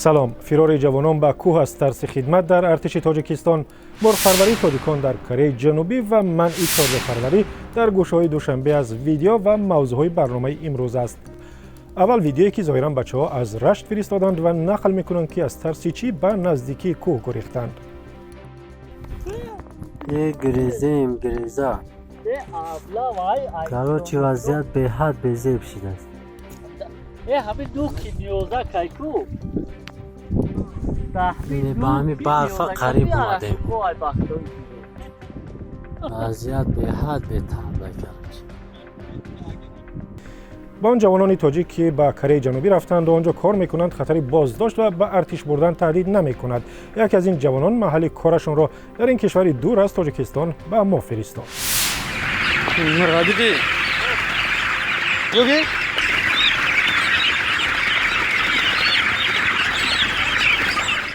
Салом. Фирори ҷавонон ба кӯҳ аз тарси хидмат дар артиши Тоҷикистон, мурғпарварии тоҷикон дар Кореяи Ҷанубӣ ва манъи чорвопарварӣ дар гӯшаҳои Душанбе аз видео ва мавзӯъҳои барномаи имрӯз аст. Аввал видеое, ки зоҳиран бачаҳо аз Рашт фиристоданд ва нақл мекунанд, ки аз тарси чӣ ба наздикии кӯҳ гурехтанд. Гирезем, гиреза. Короче, вазъият беҳад безеб шудааст. Ҳамин ду ки ниёза кайку. Ба ҳамин барфа қариб омадем. Вазъият беҳад бетаҳаммул, короче. Ба он ҷавонони тоҷик, ки ба Кореяи Ҷанубӣ рафтанд, он ҷо кор мекунанд, хатари боздошт ва ба артиш бурдан таҳдид намекунад. Яке аз ин ҷавонон маҳалли корашонро дар ин кишвари дур аз Тоҷикистон ба мо фиристод. Дидӣ?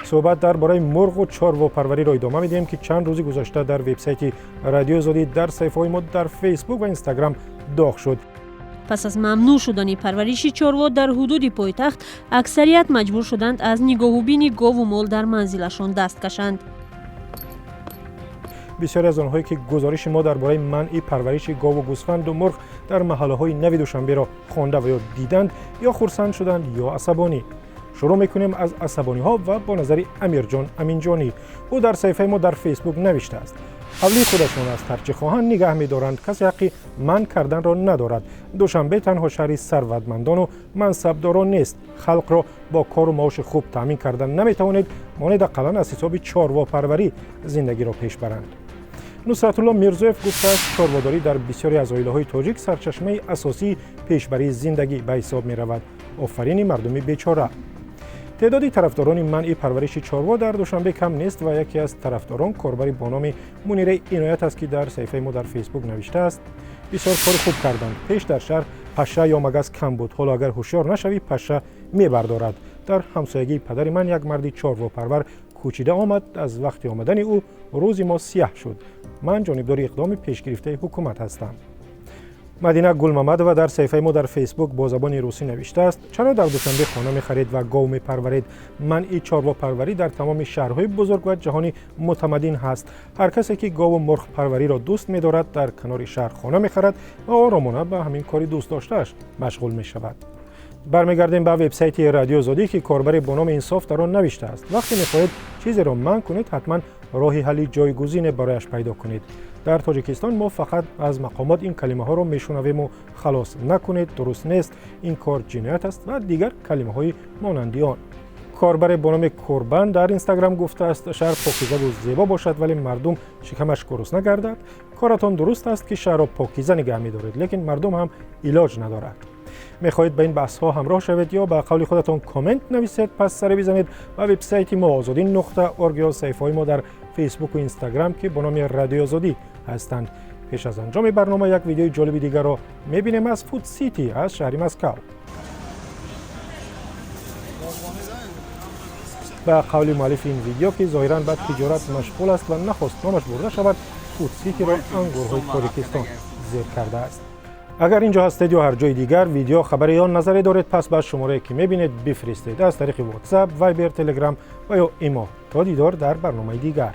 Суҳбат дар бораи мурғу чорвопарвариро идома медиҳем, ки чанд рӯзи гузашта дар вебсайти Радиои Озодӣ, дар саҳифаҳои мо дар Фейсбук ва Инстаграм доғ шуд. Пас аз мамнӯъ шудани парвариши чорво дар ҳудуди пойтахт, аксарият маҷбур шуданд аз нигоҳубини гову мол дар манзилашон даст кашанд. Бисёре аз онҳое, ки гузориши мо дар бораи манъи парвариши гову гӯсфанду мурғ дар маҳаллаҳои нави Душанберо хонда ва ё диданд, ё хурсанд шуданд, ё асабонӣ. Шурӯъ мекунем аз асабониҳо ва бо назари Амирҷон Аминҷонӣ. Ӯ дар саҳифаи мо дар Фейсбук навиштааст: «Ҳавлии худашон аст, ҳарчи хоҳанд нигаҳ медоранд, касе ҳаққи манъ карданро надорад. Душанбе танҳо шаҳри сарватмандону мансабдорон нест. Халқро бо кору маоши хуб таъмин кардан наметавонед, монед ақаллан аз ҳисоби чорвопарварӣ зиндагиро пеш баранд». Нусратулло Мирзоев гуфтааст, чорводорӣ дар бисёре аз оилаҳои тоҷик сарчашмаи асосии пешбарии зиндагӣ ба ҳисоб меравад. Офарини мардуми бечора. Теъдоди тарафдорони манъи парвариши чорво дар Душанбе кам нест ва яке аз тарафдорон корбари бо номи Мунираи Иноят аст, ки дар саҳифаи мо дар Фейсбук навиштааст: «Бисёр кори хуб карданд. Пеш дар шаҳр паша ё магас кам буд, ҳоло агар ҳушёр нашавӣ, паша мебардорад. Дар ҳамсоягии падари ман як марди чорвопарвар кӯчида омад. Аз вақти омадани ӯ рӯзи мо сияҳ шуд. Ман ҷонибдори иқдоми пешгирифтаи ҳукумат ҳастам». Мадина Гулмамадова дар саҳифаи мо дар Фейсбук бо забони русӣ навиштааст: «Чаро дар Душанбе хона мехаред ва гов мепарваред? Манъи чорвопарварӣ дар тамоми шаҳрҳои бузург ва ҷаҳони мутамаддин ҳаст. Ҳар касе, ки гову мурғпарвариро дӯст медорад, дар канори шаҳр хона мехарад ва оромона ба ҳамин кори дӯстдоштааш машғул мешавад». Бармегардем ба вебсайти Радиои Озодӣ, ки корбаре бо номи Инсоф дар он навиштааст: «Вақте мехоҳед чизеро манъ кунед, ҳатман роҳи ҳалли ҷойгузине барояш пайдо кунед. Дар Тоҷикистон мо фақат аз мақомот ин калимаҳоро мешунавему халос: накунед, дуруст нест, ин кор ҷиноят аст ва дигар калимаҳои монанди он». Корбаре бо номи Курбан дар Инстаграм гуфтааст: «Шаҳр покизаву зебо бошад, вале мардум шикамаш гурусна гардад? Коратон дуруст аст, ки шаҳрро покиза нигаҳ медоред, лекин мардум ҳам илоҷ надорад». Мехоҳед ба ин баҳсҳо ҳамроҳ шавед ё ба қавли худатон коммент нависед, пас саре бизанед ба вебсайти мо озодӣ.org ё саҳифаҳои мо дар Фейсбуку Инстаграм, ки бо номи Радиои Озодӣ ҳастанд. Пеш аз анҷоми барнома як видеои ҷолиби дигарро мебинем аз Фуд Сити аз шаҳри Москав. Ба қавли муаллифи ин видео, ки зоҳиран ба тиҷорат машғул аст ва нахост номаш бурда шавад, Фуд Ситиро ангурҳои Тоҷикистон зер кардааст. Агар ин ҷо ҳастед ё ҳар ҷои дигар, видео, хабаре ё назаре доред, пас ба шуморае, ки мебинед, бифиристед аз тариқи WhatsApp, Viber, Telegram ва ё имо. То дидор дар барномаи дигар.